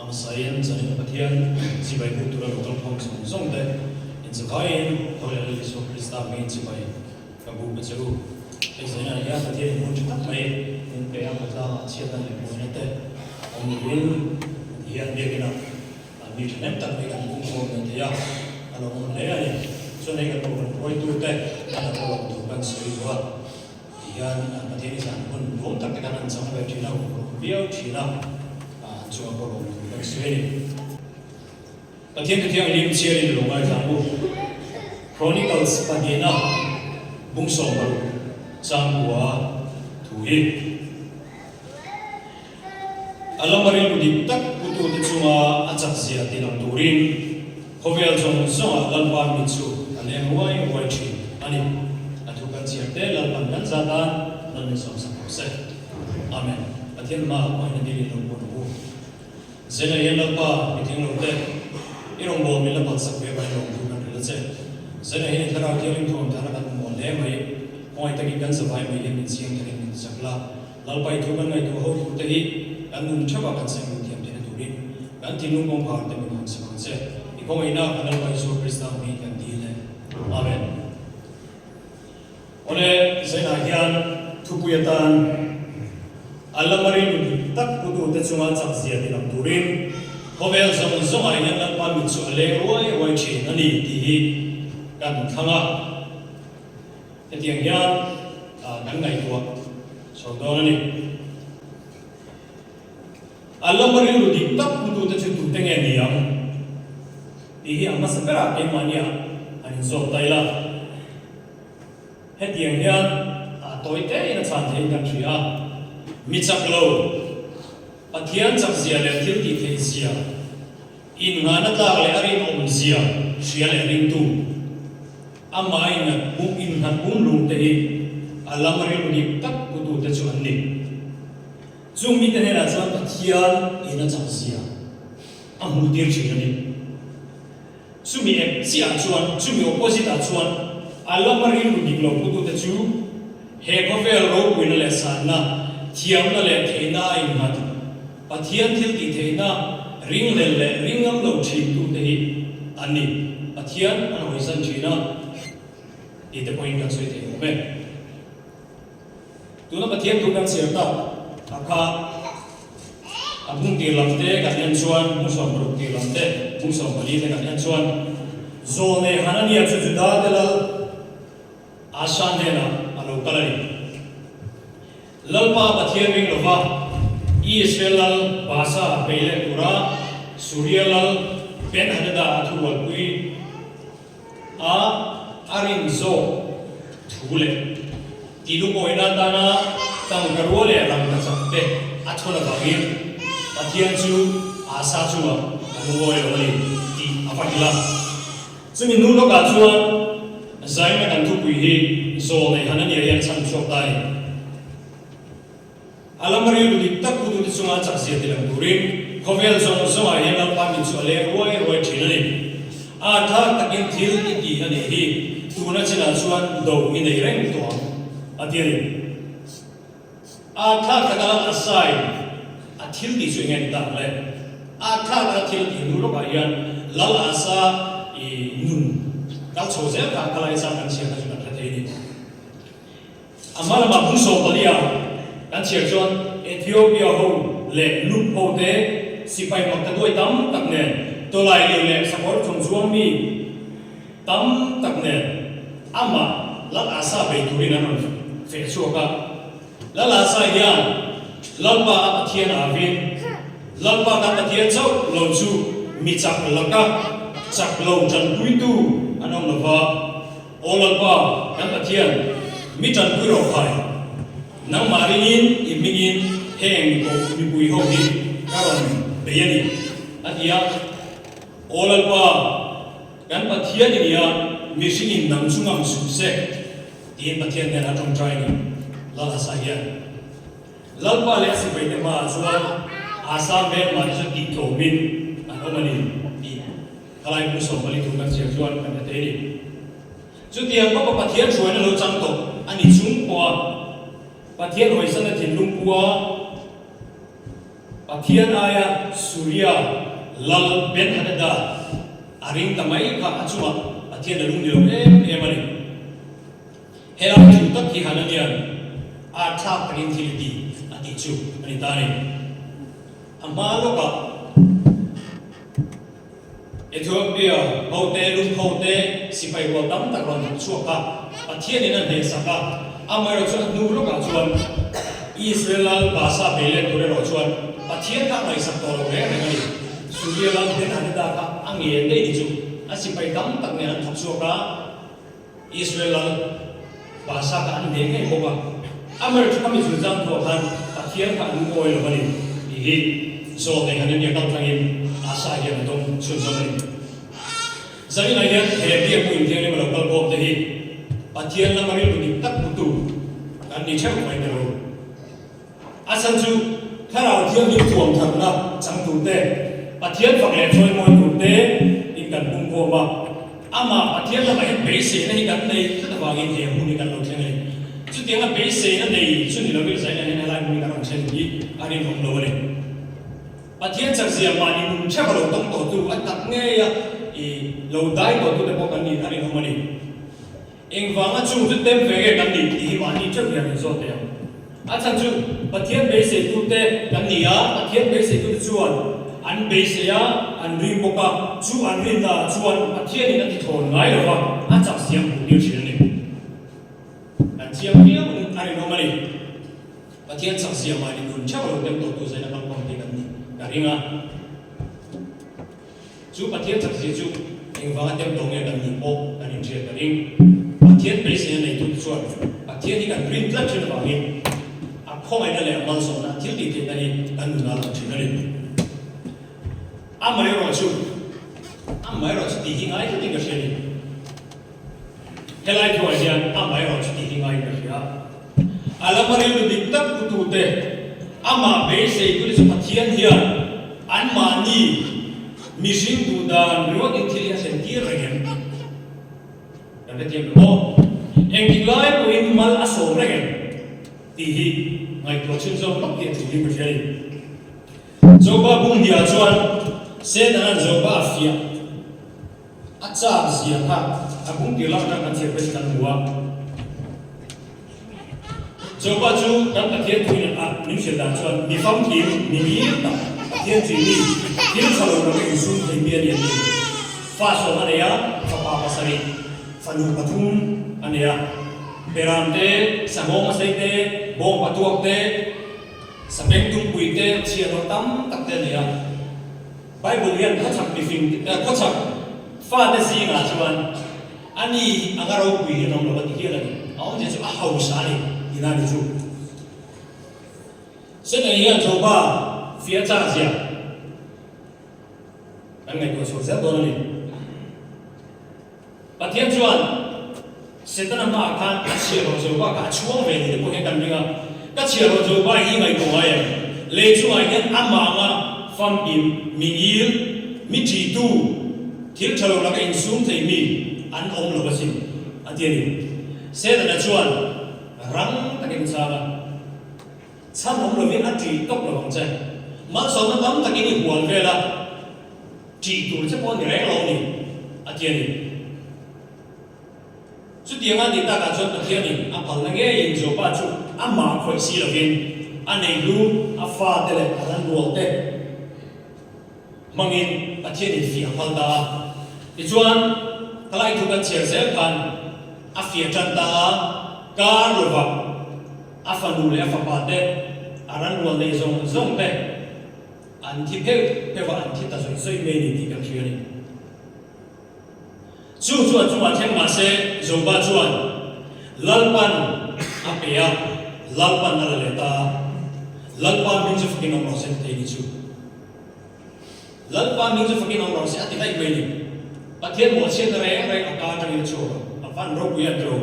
Hmasain zanin Pathian chibai buk tura lo kal khawm zawng zawng te inzavaiin tho leh Lal Isua Krista hmingin chibai ka buk a che u. Hei zaninah hian Pathian in hmun tha tak mai min pe a, khawtlangah chhiatna leh buaina te awm lovin hian biakinah mi thahnem tak mai kan pung khawm ve thei a, a lo awm hle a ni. Chuan hei kan kohhran hruaitute an lo awm tur kan sawi duh a. Ti hian Pathian i zan hun nuam tak te khan an chang ve thin a, hun rawng viau thin a, an chungah pawh lawm tur kan sawi a ni. Pathian thu thianghlim chhiarin lo ngaithla ang u. Chronicles pahnihna bung 60 changkua thu hi. A lama rilru dik tak putute chunga a chakzia ti lang turin khawvel zawng zawngah Lalpa mi chu a leng ruai ruai thin a ni. A thu kan chhiar te Lalpan kan zat a, Lal min sawmsak rawh se. Amen. Pathian hmaah pawhin a dilin lo pawh rawh u. Zena hian Lalpa mi tling lo te, i rawngbâwl min la palhsak ve vain lawm thu kan hrilh a che. Zena hian i thlarau thianghlim thuam thar a kan hmu mawl hle mai. Khawngaih takin kan zavai mai hian min siam tharin min zak la. Lalpai thu kan ngaihtuah ho tur te hi kan nun theuh a kan seng lut thiam theihna turin kan thinlung kawngkhar te min hawn sak ang che. I khawngaihna kan Lalpa Isua Krista hming kan dil e. Amen. Awle, zainah hian thupui atan a lama rilru dik tak putute chunga chak zia ti lang turin khawvel zawng zawngah hian Lalpa mit chu a leng ruai ruai thin a ni tih hi kan thlang a. Hetiang hian kan ngaihtuah chho dawn a ni. A lama rilru dik tak putute chu tute nge ni ang tih hi a hmasa berah keimahnia an inzawt ta ila. Hetiang hian a tawi tein a chhan theihin kan hria a, Mi chak lo, Pathian chakzia leh thil tih theihzia, Innghahna tlak leh a rinawm zia hria leh ringtu, amah inngat pum innghat pum lung te hi a lam rilru dik tak putute chu an ni. Chung mite hnenah chuan Pathian in a chak zia a hmuhtir thin a ni. Chumi ep chiahah chuan, chumi opposite ah chuan a lama rilru dik lo putute chu he khawvel ropuina leh sanna, thiamna leh theihna a innghat. Pathian thil tih theihna ringhlel leh ringngam lo thintute hi an ni. Pathian an hawisan thin a tih te pawhin kan sawi thei awm e. Tuna Pathian thu kan chhiar tak a kha a bung tir lam te kan en chuan, bung 60 tir lam te, bung 14 te kan en chuan Zawlnei Hanania chu Juda te lal Asa hnenah a lo kal a ni. Lalpa Pathian ring lova Israel lal Baasa bei leh tura Suria lal Ben-Hadada a thurualpui a a rin zawk thu leh tilungawina atana tangka rua leh rangka chak te a thawn avangin Pathian chu Asa chungah a lungawi lo a ni tih a va hrilh a. Chumi hnu lawkah chuan Zaina kan thupui hi Zawlnei Hanania hian chhan chhuak ta a ni. A lama rilru dik tak putute chunga a chakzia ti lang turin khawvel zawng zawngah hian Lalpa min chu a leng ruai ruai thin a ni. A thlak takin thil i ti a nih hi tuna chinah chuan do i nei reng tawh ang, a ti a ni. A thlak taka lal a sai a thil tih chu eng nge ni tak le? A thlak taka thil tih hnu lawkah hian lal a sa i nun kal chho zel kha ka lai chang kan chhiar kha chu kan hre thei a ni. A hma lamah bung 14 ah kan chhiar chuan Ethiopia ho leh Lub ho te sipai maktaduai tam tak nen tawlai lir leh sakawr chung chuang mi tam tak nen amah Lal Asa bei turin an rawn feh chhuak a. Lal Asa hian Lalpa a Pathian avin, Lalpa kan Pathian chauh lo chu mi chak laka chak lo tanpuitu an awm lo va, Aw Lalpa kan Pathian, mi tanpui rawh khai, nangmah ringin i hmingin heng mipui ho hi ka rawn bei a ni, a ti a. Aw Lalpa, Kan Pathian i nia, mihringin nang chu ngam suh se, tiin Pathian hnenah tawngtai a ni. Lal Asa hian Lalpa leh a sipaite hmaah chuan Asa hmelmah te chu tihtlawmin an awm a ni tih khalai bung 14 thu kan chhiar chuan kan hre thei a ni. Chutiang bawka Pathian hruaina lo chang tawh a ni chung pawha Pathian hawisana thinlung pua. Pathian aia Suria lal Ben-Hadada a ring ta mai kha a chungah Pathian a lung ni lo em em a ni. Helai thu tak hi Hanania'n a thlak takin thil i ti a tih chu a ni ta a ni. A hma lawkah Ethiopia hote, lungho te, sipai rual tam tak rawn thawk chhuak a, Pathianin a hnehsak a. Amaherawhchu a hnu lawkah chuan Israel lal Baasa bei let tur erawh chuan Pathian kha a ngaihsak tawh lo reng reng a ni. Suria lal Ben-Hadada kha a ngen daih ni chu a sipai tam tak nen an thawk chhuak a. Israel lal Baasa kha an hneh ngei bawk a, Amaherawhchu khami chungchang thuah khan Pathian kha an ngawi lo a ni tih hi Zawlnei Hanania kal tlangin Asa hian a dawng chhunzawm a ni. Zaninah hian he biakmu inthianghlim a lo kal khawm te hi Pathian lama rilru dik tak hmutu kan ni theuh mai teh u. A chhan chu Thlarau Thianghlim thuam tharna chang tur te, Pathian fak leh chawi mawi tur te in kan pung khawm a. Amah Pathian lamah hian beiseina hi kan nei tlat avangin he hmun hi kan lo thleng a ni. Chutianga beiseina nei chu ni lovin Zaina hian helai hmun hi kan rawn thlen hi a rinawm lo a ni. Pathian chakzia mahni nun theuh a lo tawng tawhtu a tak ngei a, i lo dai tawhtute pawh kan nih a rinawm a ni. Engvanga chung chu tem ve nge kan nih tih hi mahni theuh hian in zawt thei ang. A chhan chu Pathian beiseitute kan ni a, Pathian beiseitute chuan an beisei a, an ring bawk a, chu an rinna chuan Pathianin a ti thawn ngai lo va, a chak siam hmuh tir thin a ni. Kan chiang viau in a rinawm a ni. Pathian chak zia mahni nun theuh lo tem tawhtu zaina kalkhawm te kan nih ka ring a. Chu Pathian chakzia chu engvanga tem tawh nge kan nih pawh kan inhriat ka ring. Pathian beiseina neitute chuan Pathian hi kan rin tlat thin avangin a khawngaihna leh a malsawmna thil tih theihna hi kan nunah a lang thin a ni. Amaherawhchu, amaherawhchu tih hi ngai tlatin ka hria a ni. Helai thuah hian amaherawhchu tih hi ngaiin ka hria. A lama rilru dik tak putute, amah beiseitute chu Pathian hian anmahni mihring duh dan ringawtin thil hi a thlen tir reng em? Kan hrethiam lo maw? Engtik lai pawhin mal a sawm reng em? Tih hi ngaihtuah chhunzawm lawk hi a tul in ka hria a ni. Joba bunghniah chuan Setana'n Joba a fiah. A chak zia kha a bung tir lak atang kan chhiar phei chu kan hmu a. Joba chu kan Pathian thuin a min hrilh dan chuan mi famkim, mi ngir tak, Pathian ṭih mi, thil ṭha lo laka insum thei mi a ni an ti. Fa sawm a nei a, fapa pasarih, fanu pathum a nei a. Beram te, sanghawng a sei te, bawng patuak te, sabeng tumpui te, chhiahhlawh tam tak te a nei a. Bible hian khawchhak mifing khawchhak fate zingah chuan a ni anga ropui hi an awm lo a ti hial a ni. A awmzia chu a hausa a ni tihna a ni chu. Setana hian Joba fiah chak zia kan ngaihtuah chhuak zel dawn a ni. Pathian chuan Setana hmaah khan a chhiahhlawh Joba kha a chhuang ve ni te pawh hian kan ring a. Ka chhiahhlawh Joba hi ngaihtuah ngai em? Lei chungah hian amah anga famkim, mi ngil, mi ṭihtu, thil ṭha lo laka insum thei mi an awm lo asin, a ti a ni. Setana chuan rang takin chhang a. Chhan awm lovin a ṭih tawp lo ang che. Malsawmna tam takin i hual vel a. Ṭih tur che pawh a ni reng lo ni, a ti a ni. Chutianga a tih takah chuan Pathianin a phalna ngeiin Joba chu amah khawih si lovin a neihlu, a fate leh a ranrualte hmangin Pathianin fiah a phal ta a. Tichuan, khalai thu kan chhiar zel khan a fiah ṭan ta a, kar lovah a fanu leh a fapate, a ranrual neih zawng zawngte, An thi pheuh pheuh a, an thi ta zawih zawih mai a ni tih kan hria a ni. Chu chu a chungah thleng mah se, Joba chuan Lalpan a pe a, Lalpan a la leh ta a. Lalpa hming chu fakin awm rawh se ti thei ni chu. Lalpa hming chu fakin awm rawh se a ti daih mai a ni. Pathian mawhchhiatna reng reng a ka atangin a chhuak a, a van ropui a tilo.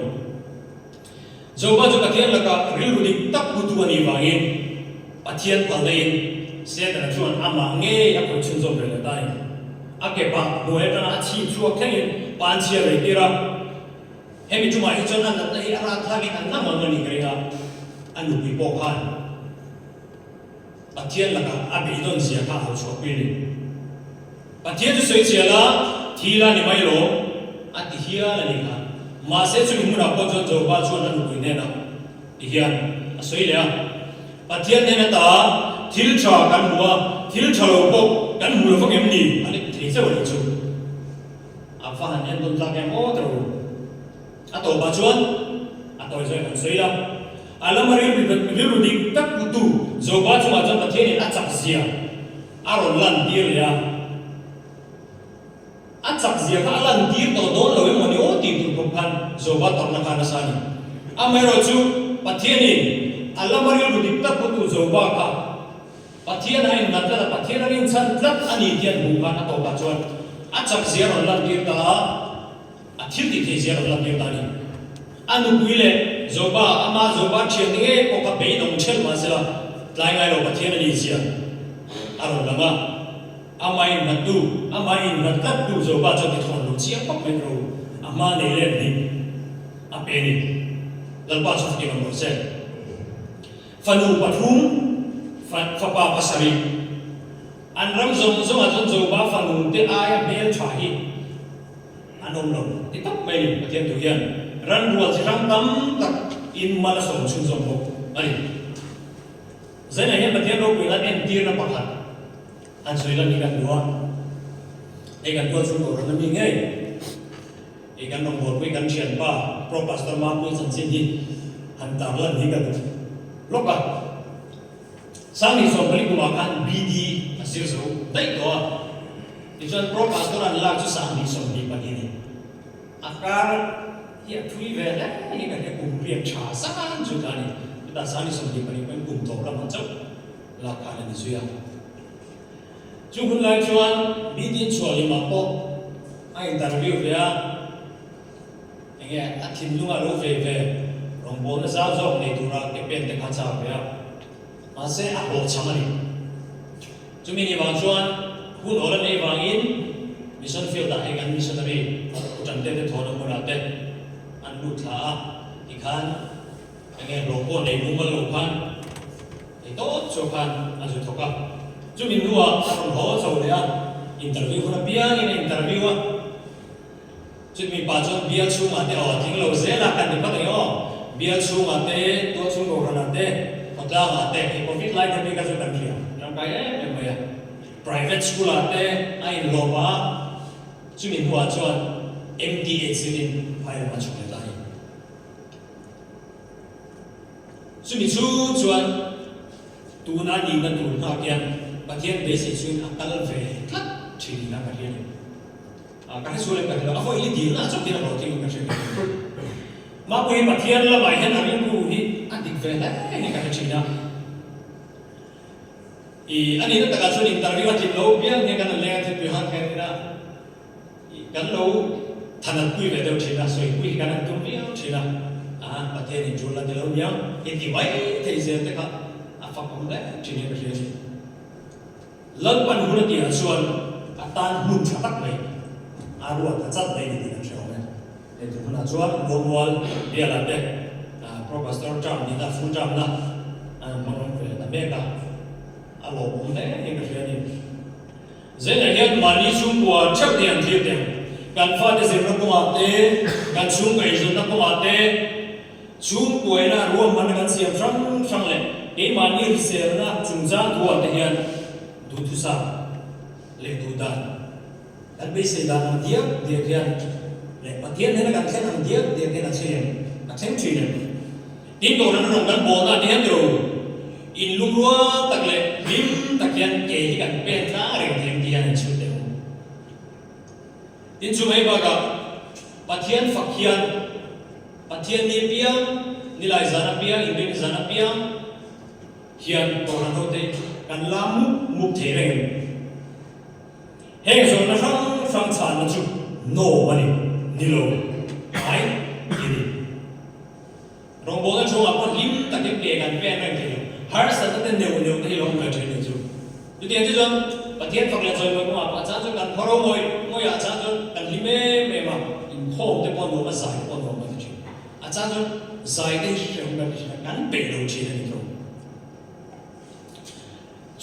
Joba chu Pathian lakah rilru dik tak putu a nih vangin Pathian phalna in Setana chuan amah ngei a khawih chhunzawm reng ta a ni. A ke pah hnuai atanga a chhip chhuak thlengin pa an chhiar rei tir a. Hemi tumah hi chuan a natna hi a ratthlakin a na ngang a nih ka ring a, a nupui pawh khan. Pathian lakah a beidawn zia kha a hauchhuahpui a ni. Pathian chu sawi chial a, thi la ni mai lo, a ti hial a ni kha. Mahse chumi hmunah pawh chuan Joba chuan a nupui hnenah ti hian a sawi leh a, Pathian hnen ata thil tha kan hmu a, thil tha lo pawh kan hmu lo vak em ni? A ni thei chauh a nih chu. A va han en tawn tlak em aw tawh. A tawpah chuan a tawi zawih kan sawi a, a lama rilru dik tak putu Joba chungah chuan Pathianin a chak zia a rawn lantir leh a. A chak zia kha a lantir tawh dawn lo emaw ni aw tih tur khawp khan Joba tawrhna kha a nasa a ni. Amaherawhchu Pathianin a lama rilru dik tak putu Joba kha Pathian a innghat tlat a, Pathian a rinchhan tlat a ni tih an hmuh khan a tawpah chuan a chak zia a rawn lantir ta a, a thil tih theih zia a rawn lantir ta a ni. A nupui leh Joba, ama Joba thiante ngei pawh kha beidawng ṭhelh mah sela tlai ngai lo Pathian a nih zia a rawn lang a. Amah innghattu, amah innghat tlattu Joba chuan tithawn lo chiang khawp mai ro a hma nei let hnih a pe a ni. Lalpa chu fakin awm rawh se. Fanu pathum, fapa pasarih. An ram zawng zawngah chuan Joba fanu te aia hmeltha hi an awm lo ti tak mai a ni. Pathian thu hian ran rual chi hrang tam tak in mal a sawm chhunzawm bawk a ni. Zainah hian Pathian ropuina entirna pakhat han sawi lan hi kan duh a, hei kan tual chhung kohhran ami ngei. Hei kan rawngbawlpui kan thianpa Pro Pastor Mapui chanchin hi han tarlan hi ka duh lawk a. Sangni 40 kumah khan BD a zir zo daih tawh a. Tichuan Pro Pastor an lak chu Sangni 22 a ni. A kar hi a thui ve hle hi ka hria kum riat tha zan chu ta a ni. Chutah Sangni 24 pawhin kum tawp lamah chauh lak khan a ni zui a. Chu hun lai chuan BD chhuahlimah pawh a interview ve a, enge a thinlunga lo ve ve rawngbawlna zau zawk nei tura ke pen te kha chak ve a, mahse a hlawhchham a ni. Chumi ni vang chuan hun awl a neih vangin mission field ah hei kan missionary Pu Tante te thawhna hmunah te an lut thla a, tikhan enge hlawh pawh nei mumal lo khan Hei tawp chu khan a zu thawk a, chumi hnuah a rawn haw chho leh a, interview hun apiangin a interview a, chumi pah chuan bial chhungah te aw a tling lo zel a, kan ti phawt ang aw, bial chhungah te, tual chhung kohhranah te, khawtlangah te, hei covid lai te bik a chu kan hria tangkai em em mai a, private school ah te a inhlawh pah a, chumi hnuah chuan MTH zirin phai ram a chhuk leh ta a ni. Chumi chhung chuan tuna nihna tur nghak hian Pathian beisei chungin a kal ve tlat thin ina ka hria a ni. Ka hre sual em ka hre lo, a vawi hi dilna chauh hian a hlawh tling in ka hre ve lo. Mapui hi Pathian lamah hian a rilru hi a dik ve hle hi ka hre thin a. I a nihna takah chuan interview a tlin lo piang hian kan han leng a thilpui han kher ina. Kan lo thanatpui ve deuh thin a, sawipui hi kan han tum viau thin a, aha Pathian in tul a ti lo niang i ti mai thei zel te kha a fak awm hle thin hian ka hria a ni. Lalpan hun a tihah chuan a tan hmun tha tak mai a ruat a chat mai ni tih kan hre awm e. Hei tu hunah chuan Luangmual bialah te Pro Pastor term nihna full term na an hmang ve ta mek a, a lawmawm hle hian ka hria a ni. Zengah hian mahni chhungkua theuh te an thlir teh ang. Kan fate zirna kawngah te, kan chhungkaw eizawnna kawngah te, chhungkuaina ruahmanna kan siam hrang hrang leh keimahni hriselna chungchang thuah te hian duhthusam leh duhdan kan beisei dan ang diak diak hian leh Pathian hnena kan thlen ang diak diak hian a thleng em? A thleng thin em? Tin Kohhran rawng kan bawlna te hian tiro in lungrual tak leh hlim tak hian ke hi kan pen tlang reng thei ang tih hian an chhut deuh. Tin chu mai bakah Pathian fak hian Pathian ni apiang, nilai zan apiang, inrinni zan apiang hian Kohhran hote kan la mup mup thei reng em? Heng zawhna hrang hrang chhanna chu no a ni, ni lo ai ti a ni. Rawngbawlna chhungah pawh hlim takin ke kan pen reng thei lo. Harsatna te neuh neuh te hi lo awm ve thin ni chu. Chutiang chu chuan Pathian fak leh chawimawi kawngah pawh a chang chuan kan phawro ngawih ngawih ah a chang chuan kan hlim em em a, inkhawm te pawh nuam a, zai te pawh nuam kan ti thin. A chang chuan zai te hi hrehawm kan ti thin a, kan peih lo thin a ni tho.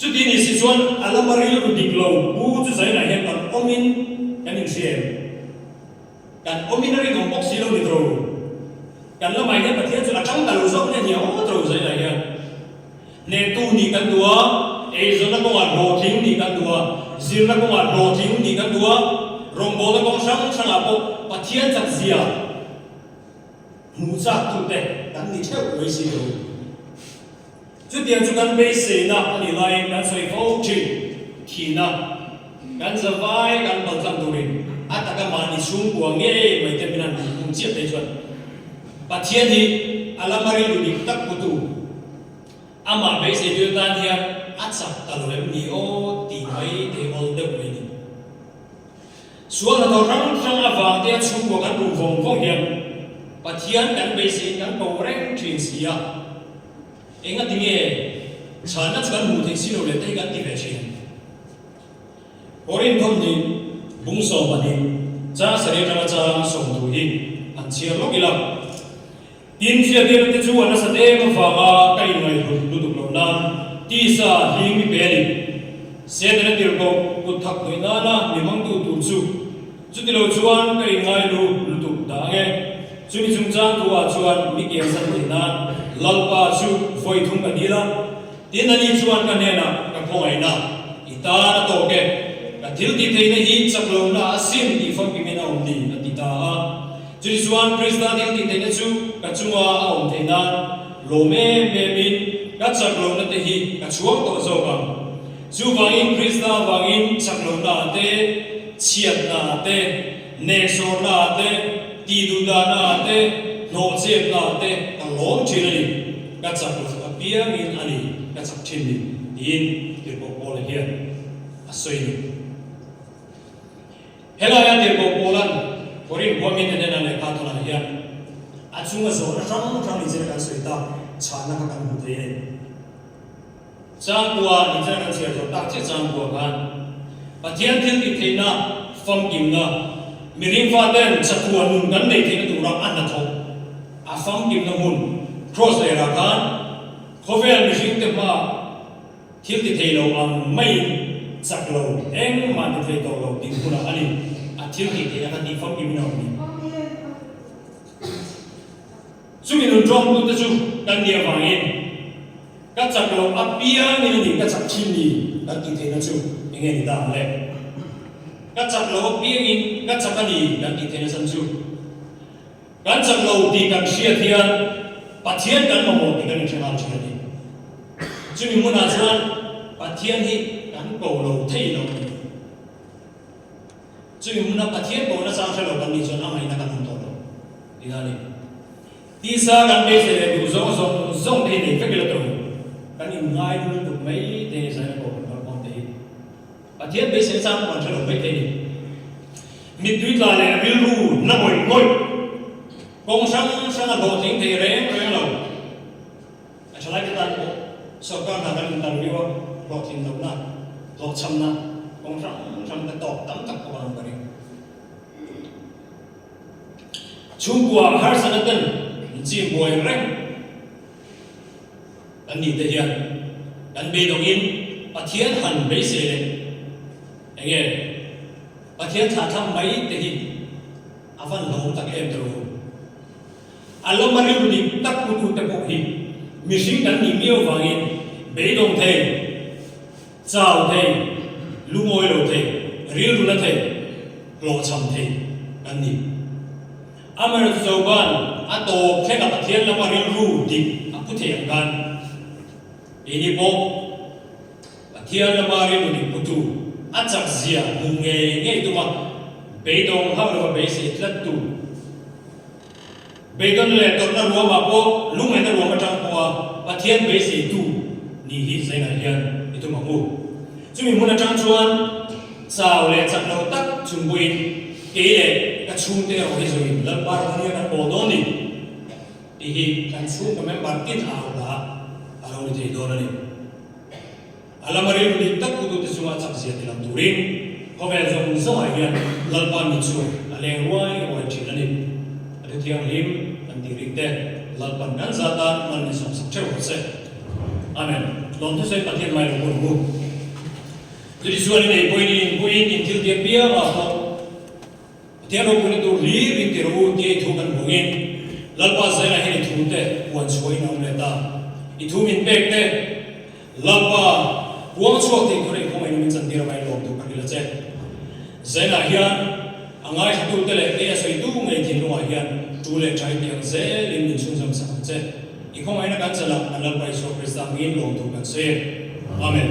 Chuti ni si chuan a lama rilru dik lo pu chu zainah hian kan awmin kan inhria em? Kan awmin a rinawm bawk si lo ni tro. Kan lamah hian Pathian chu a tang ta lo zawk nen hi a aw tro zainah hian. Hnehtu nih kan duh a, eizawnna kawngah hlawhtling nih kan duh a, zirna kawngah hlawhtling nih kan duh a, rawngbawlna kawng hrang hrangah pawh Pathian chak zia hmuh chaktute kan ni theuh mai si lo. Chutiang chu kan beiseina a nih laiin kan sawi fo thin, thihna kan zavai kan paltlang turin a taka mahni chhungkua ngei mai te min han hmuh chiah phei chuan Pathian hi a lama rilru dik tak putu, amah beiseitu tan hian a chak ta lo em ni aw tih mai te awl deuh mai ni. Sual hnathawh hrang hrang avang te a chhungkua kan ruh vawng vawng hian Pathian kan beiseiin kan ko reng thin si a, engati nge chhanna chu kan hmuh theih si lo leh te hi kan ti ve thin. Korin thawmhnih bung 12 chang sarih atanga chang 30 hi an chhiar lawk ila. Tin, hriattirna te chu a nasat em avanga ka inngaihhlut lutuk loh nan tisa hling mi pe a ni. Setana tirhkoh kut thak hnawih nana mi hmangtu tur chu chutilo chuan ka inngaihlu lutuk dah ang e. Chumi chungchang thu ah chuan mi kiansan theih nan Lalpa chu vawi thum ka dil a. Tin, ani chuan ka hnenah ka khawngaihna i tan a tawk e, ka thil tih theihna hi chak lohna a sin tih famkimin a awm ni, a ti ta a. Chuni chuan Krista thil tih theihna chu ka chunga a awm theih nan lawm em emin ka chak lohna te hi ka chhuang tawh zawk ang. Chuvangin Krista avangin chak lohna te, chhiatna te, Neksawrna te, tihduhdahna te, hnawhchepna te ka lawm thin a ni, ka chak lo apiangin a ni ka chak thin ni, tiin Tirhkoh Paula hian a sawi ni. Helaia Tirhkoh Paula'n Korin khua mite hnena lehkha thawnah hian a chunga zawhna hrang hrang inzir kan sawi tak chhahna kha kan hmu thei a ni. Changkua ni chuan kan chhiar zawh tak chiah changkua khan Pathian thil tih theihna, famkimna, mihring faten chakua nun kan neih theihna tura a hnathawk, a famkimna hmun, Kraws lerah khan khawvel mihringte hmaah thil ti thei lo ang maiin chak lo, engmah ti thei tawh lo tih hunah a ni a thil tih theihna kha tih famkimin a awm ni. Chumi nun tawngtute chu kan nih avangin ka chak loh apiangin a ni ka chak thin ni kan tih theihna chu eng nge ni ta ang le? Ka chak loh apiangin ka chak a ni kan tih theihna chhan chu kan chak lo tih kan hriat hian Pathian kan mamawh tih kan inhre nghal thin a ni. Chumi hmunah chuan Pathian hi kan ko lo thei lo a ni. Chumi hmuna Pathian kohna chang hre lo kan nih chuan a ngaihna kan awm tawh lo tih a ni. Tisa kan beisei leh duh zawng zawng zawng te hi nei vek ila tawh kan inngai lutuk mai te hi Zaina pawh kan kalkhawm te hi Pathian beisei chang pawh kan hre lo mai thei ni. Mittui tla leh rilru na ngawih ngawih kawng hrang hrang a hlawhtling thei reng reng lo. A thalaite tan pawh sorkar hna kan interview a, hlawhtlin lohna, hlawhchhamna kawng hrang hrang te tawk tam tak pawh an awm ka ring. Chhungkua harsatna ten min chim buai reng kan nih te hian kan beidawngin Pathian han beisei leh enge Pathian thlahthlam mai te hi a van hlawm tak em tawh u. A lama rilru dik tak putute pawh hi mihring kan nih miau vangin beidawng thei, chau thei, lungawi lo thei, rilru na thei, hlawhchham thei kan ni. Amaherawhchu Joba'n a tawp thlenga Pathian lama rilru dik a pu thei ang khan keini pawh Pathian lama rilru dik putu a chak zia hmuh ngei ngei tuma beidawng hauh lova beisei tlattu Beidawn leh tawrhna ruamah pawh lungngaihna ruam atang pawha Pathian beiseitu nih hi zainah hian i tum ang u. Chumi hmun atang chuan chau leh chak lo tak chung pawhin kei leh ka chhungte erawh hi zawin Lalpa rawng nia kan pawl dawn ni tih hi kan chhungkaw member tin a au hla a lo ni thei dawn a ni. A lama rilru dik tak putute chunga chak zia ti lang turin khawvel zawng zawngah hian Lalpa mi chu a leng ruai ruai thin a ni. A thu thianghlim kan tih rik te Lalpan kan za tan mal min sawmsak theuh rawh se. Amen. Lawmthusawi Pathian hmai lo pawh ru. Chutichuan in ei pawhin in inpuiin in thil ti apiangah pawh Pathian ropuina tur hlir in ti rawh u tia i thu kan hmuhin Lalpa Zaina hian i thu te puan chhuahin a awm leh ta. I thu min pek te Lalpa puang chhuak thei tura i khawngaihna min chantir avangin lawm tur ka hrilh a che. Zaina hian a ngaithlatute leh kei a sawitu ngei thinlungah hian tu leh tha i ti ang zelin min chhunzawm sak ang che. I khawngaihna kan chala kan Lalpa Isua Krista hmingin lawm tur kan sawi e. Amen.